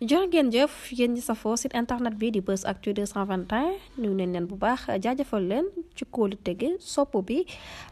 jërë ngeen jëf yéen ñi safoo site internet bi di Buzz Actu 221 ñu neen leen bu baax jaajëfal leen ci kóolu tege sopp bi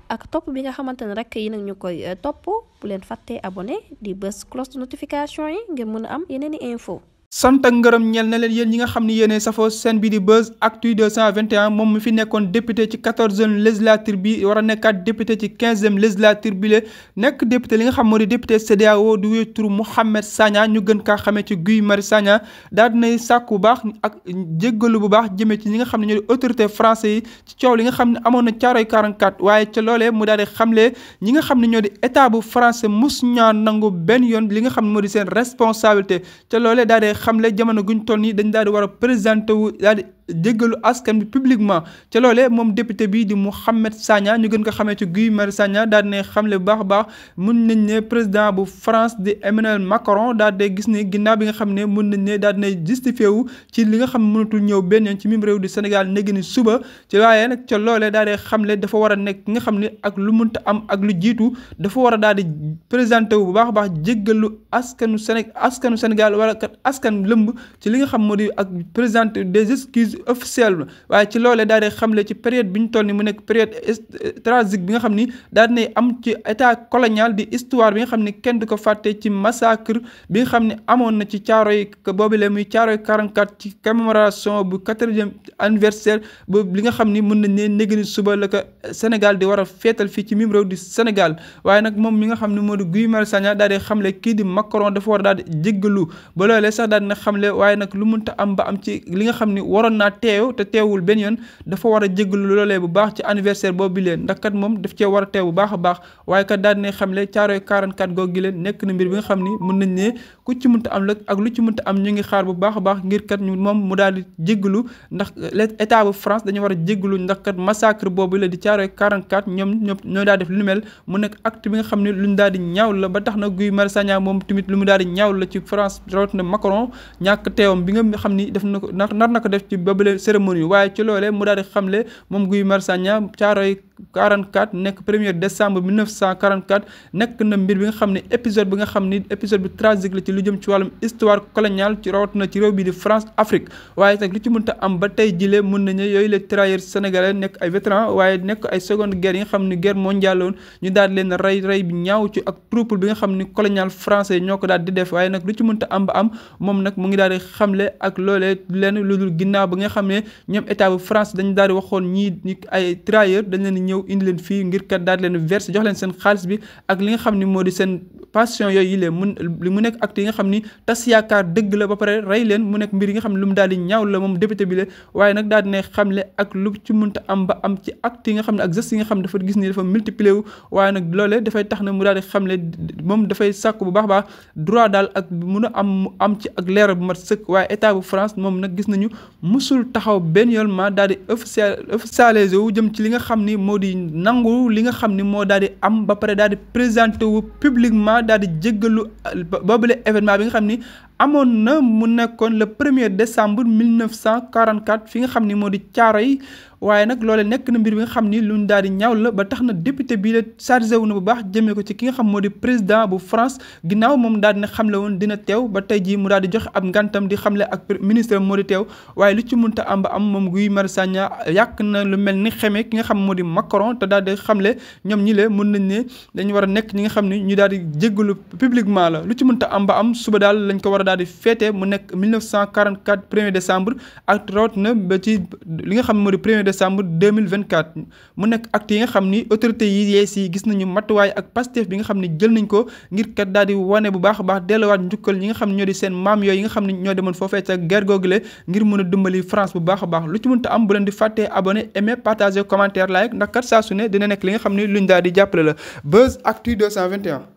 ak topp bi nga xamante ne rek yi nag ñu koy topp bu leen fàttee abonné di bës cloche de notification yi ngir mën a am yeneen i info sant ak ngërëm ñel na leen yéen ñi nga xam ne yéenee safoo seen bi di Buzz Actu 221 moom mi fi nekkoon député ci 14e législature bi war a nekkaat député ci 15e législature bi la nekk député li nga xam moo di député CEDEAO di wéy turu Mouhamed Sagna ñu gën kaa xamee ci Guy Marius Sagna daal dinay sàkku bu baax ak jéggalu bu baax jëmee ci ñi nga xam ne ñoo di autorité français yi ci coow li nga xam ne amoon na Thiaroye 44 waaye ca loolee mu daal di xamle ñi nga xam ne ñoo di état bu français mus ñaa nangu benn yoon li nga xam ne moo di seen responsabilité ca loolee daal di xamle jamono guñ toll nii dañ daal di war a présenté wu daal di jéggalu askan bi publiquement ca loolee moom député bi di Mouhamed Sagna ñu gën ko xamee ci Guy Marius Sagna daal di ne xamle bu baax a baax mun nañ ne président bu France di Emmanuel Macron daal di gis ne ginnaaw bi nga xam ne mun nañ ne daal di ne justifié wu ci li nga xam ne mënatul ñëw benn yoon ci mim réew di Sénégal néegi ni suba ci waaye nag ca loolee daal di xamle dafa war a nekk nga xam ne ak lu mënta am ak lu jiitu dafa war a daal di présenté wu bu baax a baax jéggalu askanu Sénégal wala kat askan lëmb ci li nga xam moo di ak présenté des excuses officielles waaye ci loolee daal di xamle ci période bi ñu toll ni mu nekk période tragique bi nga xam ni daal di am ci état colonial di histoire bi nga xam ne kenn du ko fàtte ci massacre bi nga xam ne amoon na ci Thiaroye boobu la muy Thiaroye 44 ci commémoration bu 80e anniversaire boobu li nga xam ni mën nañ ne néegi ni suba la ko Sénégal di war a feetal fii ci mim réew di Sénégal waaye nag moom mi nga xam ne moo di Guy Marius Sagna daal di xamle kii di Macron dafa war a daal di jéggalu ba loolee sax daal dina xamle waaye nag lu mënta am ba am ci li nga xam ni waroon naa teew te teewul benn yoon dafa war a jéggalu loolee bu baax ci anniversaire boobu bi leen ndax kat moom daf cee war a teew bu baax a baax waaye kat daal dina xamle Thiaroye 44 googu gi leen nekk na mbir bi nga xam ni mën nañ ne ku ci mënta am la ak lu ci mënta am ñu ngi xaar bu baax a baax ngir kat ñu moom mu daal di jéggalu ndax état bu France dañu war a jéggalu ndax kat massacre boobu la di Thiaroye 44 ñoo daal def lu mel mu nekk acte bi nga xam ne luñ daal di ñaaw la ba tax na Guy Marius Sagna moom tamit lu mu daal di ñaaw la ci France rawatina Macron ñàkk teewam bi nga xam ni def na ko nar na ko def ci boobule cérémonie waaye ci loolee mu daal di xamle moom Guy Marius Sagna Thiaroye 44 nekk 1er décembre 1944 nekk na mbir bi nga xam ne épisode bi nga xam ni épisode bi tragique la ci lu jëm ci wàllum histoire coloniale ci rawatina ci réew bi di France Afrique waaye nag lu ci mënta am ba tey jile mën nañu yooyu les tirailleurs sénégalais nekk ay vétérans waaye nekk ay seconde guerre yi nga xam ni guerre mondiale woon ñu daal di leen rey bi ñaaw ci ak trouble bi nga xam ni colonial français ñoo ko daal di def waaye nag lu ci mënta am ba am moom nag mu ngi daal di xamle ak loolee leen lu dul ginnaaw ba nga xam ne ñoom état bu France dañu daal di waxoon ñii ay tirailleurs dañ leen ñëw indi leen fii ngir kat daal di leen verse jox leen seen xaalis bi ak li nga xam ni moo di seen passion yooyu yi leen mu nekk acte yi nga xam ni tas yaakaar dëgg la ba pare rey leen mu nekk mbir yi nga xam ne lu mu daal di ñaaw la moom député bi la waaye nag daal di ne xamle ak lu ci mënta am ba am ci acte yi nga xam ne ak gestes yi nga xam ne dafa gis ni dafa multiplier wu waaye nag loolee dafay tax na mu daal di xamle moom dafay sàkku bu baax baax droit daal ak mun a am ci ak leeral bu mat sëkk waaye état bu France moom nag gis nañu musul taxaw benn yoon ma daal di officialisé wu jëm ci li nga xam ni moo di nangu li nga xam ni moo daal di am ba pare daal di présenté wu publiquement daal di jéggalu boobule événement bi nga xam ni amoon na mu nekkoon le 1er décembre 1944 fi nga xam ni moo di Thiaroye waaye nag loolee nekk na mbir bi nga xam ni luñ daal di ñaaw la ba tax na député bii la chargé wu na bu baax jëmee ko ci ki nga xam moo di président bu France ginnaaw moom daal dina xamle woon dina teew ba tey jii mu daal di joxe ab ngantam di xamle ak ministre moo di teew waaye lu ci mënta am ba am moom Guy Marius Sagna yàq na lu mel ni xeme ki nga xam moo di Macron te daal di xamle ñoom ñi le mën nañ ne dañu war a nekk ñi nga xam ni ñu daal di jéggalu publiquement la lu ci mënta am ba am suba daal lañ ko war a daal di féete mu nekk 1944 1er décembre ak rawat na ba ci li nga xam moo di 1er décembre 2024 mu nekk acte yi nga xam ni autorités yi yees yi gis nañu matuwaay ak Pastef bi nga xam ne jël nañ ko ngir kat daal di wane bu baax a baax delluwaat njukkal ñi nga xam ne ñoo di seen maam yooyu yi nga xam ne ñoo demoon foofee ca guerre googule ngir mën a dimbali France bu baax a baax lu ci mënta am bu leen di fàttee abonné aimer partager commentaire like ndax kat saa su ne dina nekk li nga xam ni luñ daal di jàppale la Buzz Actu 221